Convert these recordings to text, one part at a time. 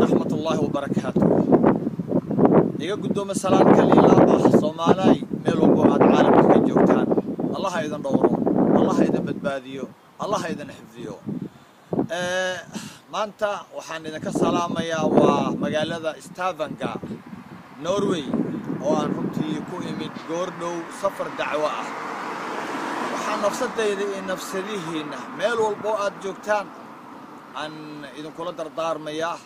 waraxmat ullaahi wabarakaatuh. Iga guddooma salaan kaliilaab ah, Soomaalaay, meel walbo aad caalamka ka joogtaan. Allaha idin dhowro, Allaha idin badbaadiyo, Allaha idin xifdiyo. Maanta waxaan idinka salaamayaa waa magaalada Stavanger, Norway, oo aan runtii ku imid goordhow safar dacwo ah. Waxaan nafsadayda iyo nafsadihiinna meel walbo aad joogtaan aan idinkula dardaarmayaa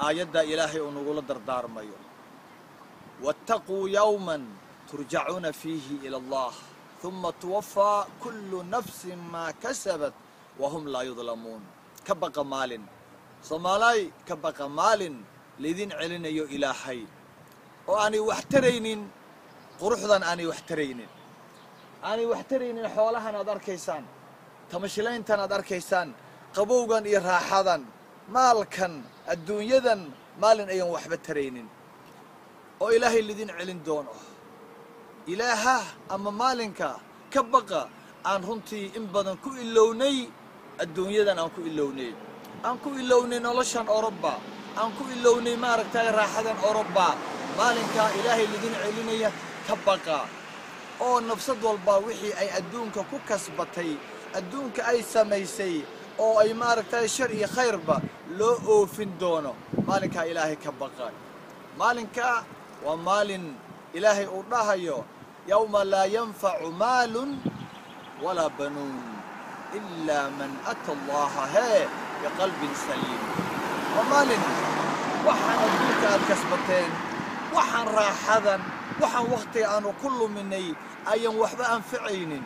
aayadda Ilaahay uu nagula dardaarmayo: "واتقوا يوما ترجعون فيه إلى الله ثم توفى كل نفس ما كسبت وهم لا يظلمون." Ka baqa maalin, Soomaalay, ka baqa maalin laydin celinayo Ilaahay, oo aanay wax taraynin quruxdan, aanay wax taraynin, aanay wax taraynin xoolahan aad arkaysaan, tamashilayntan aad arkaysaan, qabowgan iyo raaxadan, maalkan adduunyadan, maalin ayan waxba taraynin oo Ilaahay lidin celin doono. Ilaaha ama maalinka ka baqa. Aan runtii in badan ku ilownay adduunyadan, aan ku ilownay, aan ku ilownay noloshan Oroba, aan ku ilownay, maaragtay, raaxadan Oroba. Maalinkaa Ilaahay lidin celinaya ka baqa, oo nafsad walba wixii ay adduunka ku kasbatay, adduunka ay samaysay, oo ay, maaragtay, shar iyo khayrba loo oofin doono. Maalinkaa Ilaahay ka baqa. Maalinkaa waa maalin Ilaahay uu dhahayo: "يوم لا ينفع مال ولا بنون إلا من أتى الله hee بقلب سليم." Waa maalin waxaan adduunka aad kasbateen, waxaan raaxadan, waxaan wakhtiga aanu ku luminay ayan waxba anficaynin,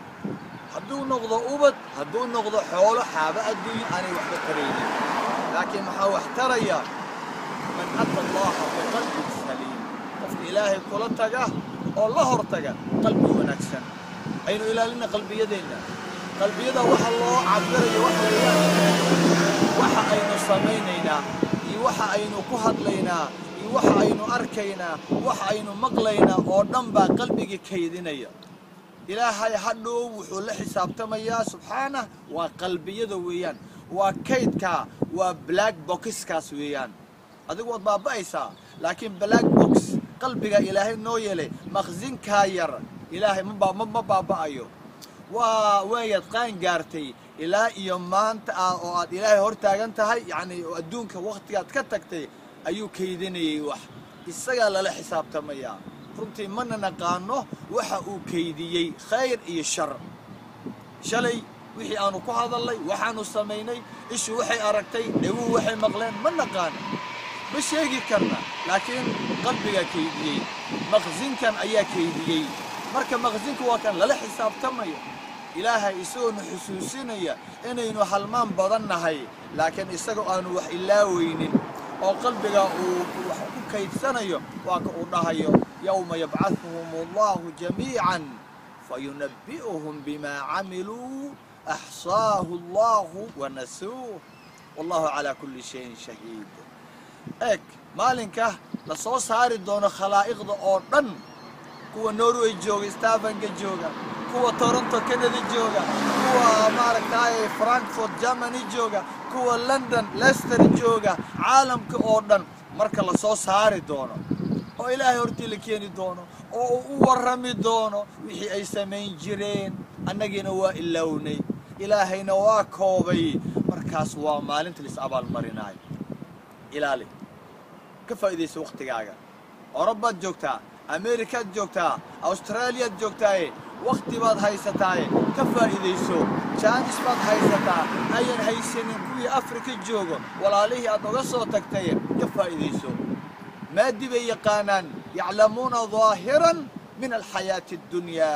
hadduu noqdo ubad, hadduu noqdo xoolo, xaaba adduunya, aanay waxba taraynin. Laakiin maxaa wax taraya? من أتى الله بقلب سليم, qofka Ilaahay kula taga oo la hor taga qalbi wanaagsan. Aynu ilaalina qalbiyadeenna. Qalbiyada waxa loo cabirayo waxa weeyaan waxa aynu samaynaynaa iyo waxa aynu ku hadlaynaa iyo waxa aynu arkaynaa, waxa aynu maqlaynaa oo dhan baa qalbigii kaydinaya. Ilaahay hadhow wuxuu la xisaabtamayaa, subxaanah, waa qalbiyada weeyaan, waa kaydka, waa black boxkaas weeyaan. Adigu waad baaba'aysaa, laakiin black box qalbiga Ilaahay noo yeelay, maqsinkaa yar, Ilaahay ma baaba'ayo. Waa waayaad qaan gaartay ilaa iyo maanta ah oo aad Ilaahay hor taagan tahay, yacni adduunka wakhtigaad ka tagtay ayuu kaydinayay wax, isagaa lala xisaabtamayaa. Runtii mana naqaano waxa uu kaydiyey, khayr iyo shar. Shalay wixii aanu ku hadalnay, waxaanu samaynay, ishu waxay aragtay, dheguhu waxay maqleen, ma naqaano, ma sheegi karna, laakiin qalbigaa kaydiyey, maqsinkan ayaa kaydiyey. Marka maqsinku waa kan lala xisaabtamayo. Ilaahay isagoonu xusuusinaya inaynu halmaan badan nahay, laakiin isagoo aanu wax ilaaweynin oo qalbiga uu wax ku kaydsanayo, waa ka uu dhahayo: "يوم يبعثهم الله جميعا فينبئهم بما عملوا أحصاه الله ونسوه والله على كل شيء شهيد." Eeg, maalinka la soo saari doono khalaa'iqda oo dhan, kuwa Norway jooga, Stavanger jooga, kuwa Toronto, Canada jooga, kuwa, maaragtay, Frankfurt, Germany jooga, kuwa London, Leicester jooga, caalamka oo dhan marka la soo saari doono oo Ilaahay hortii la keeni doono oo uu u warrami doono wixii ay samayn jireen, annagiina waa ilownay, Ilaahayna waa koobay. Markaas waa maalinta lais abaalmarinaayo. Ilaali, ka faa'iidaysa wakhtigaaga. Orobaad joogtaa, Amerikaad joogtaa, Austraaliyaad joogtaaye, wakhti baad haysataaye, ka faa'iidayso. Jaanis baad haysataa ayan haysanin kuwii Afrika joogo, walaalihii aad oga soo tagtay. Ka faa'iidayso. Maadi bay yaqaanaan, يعلمون ظاهرا من الحياة الدنيا.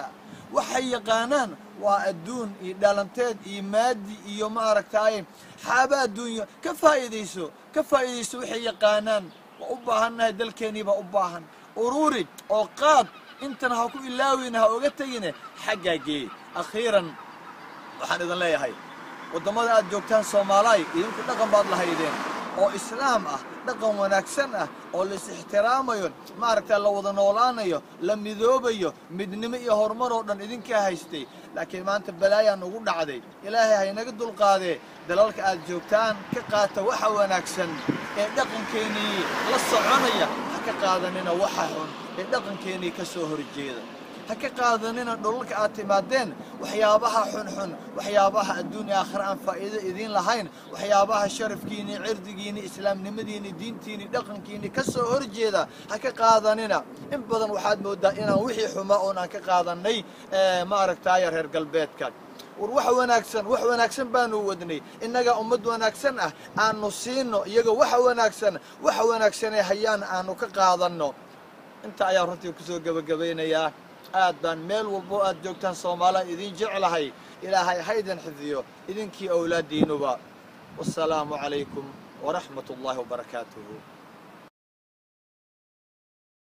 Waxay yaqaanaan waa adduun iyo dhalanteed iyo maadi iyo, maaragtaaye, xaaba adduunyo. Ka faa'iidayso, ka faa'iidayso. Waxay yaqaanaan waa u baahannahay, dalkeennii baa u baahan. Ururi oo qaad, intana ha ku ilaawina, ha oga tegine, xaggaa geey. Akhiiran, waxaan idin leeyahay, waddamada aad joogtaan, Soomaalaay, idinku dhaqan baad lahaydeen. oo islaam ah, dhaqan wanaagsan ah, oo la is ixtiraamayo, maaragtaa la wada noolaanayo, la midoobayo, midnimo iyo horumar oo dhan idinkaa haystay. Laakiin maanta balaayaa nugu dhacday, Ilaahay haynaga dulqaadee. Dalalka aad joogtaan ka qaata waxa wanaagsan ee dhaqankeennii la soconaya, ha ka qaadanina waxa xun ee dhaqankeennii ka soo horjeeda. Ha ka qaadanina dhulalka aad timaadeen waxyaabaha xunxun, waxyaabaha adduun iyo aakhira aan faa'iido idiin lahayn, waxyaabaha sharafkiinii, cirdigiinii, islaamnimadiinii, diintiinii, dhaqankiinii ka soo horjeeda ha ka qaadanina. In badan waxaad moodaa inaan wixii xumaa oon aan ka qaadannay ma aragtaaya reer galbeedka. War wax wanaagsan, wax wanaagsan baanu wadnay innagaa ummad wanaagsan ah, aanu siino iyaga waxa wanaagsan, waxa wanaagsanee hayaan aanu ka qaadanno. Inta ayaa runtii kusoo gebagabaynayaa. Aad baan meel walbo aad joogtaan Soomaaliya idin jeclahay. Ilaahay ha idin xifdiyo idinkii awlaaddiinuba. Wassalaamu calaykum waraxmat ullaahi wabarakaatuhu.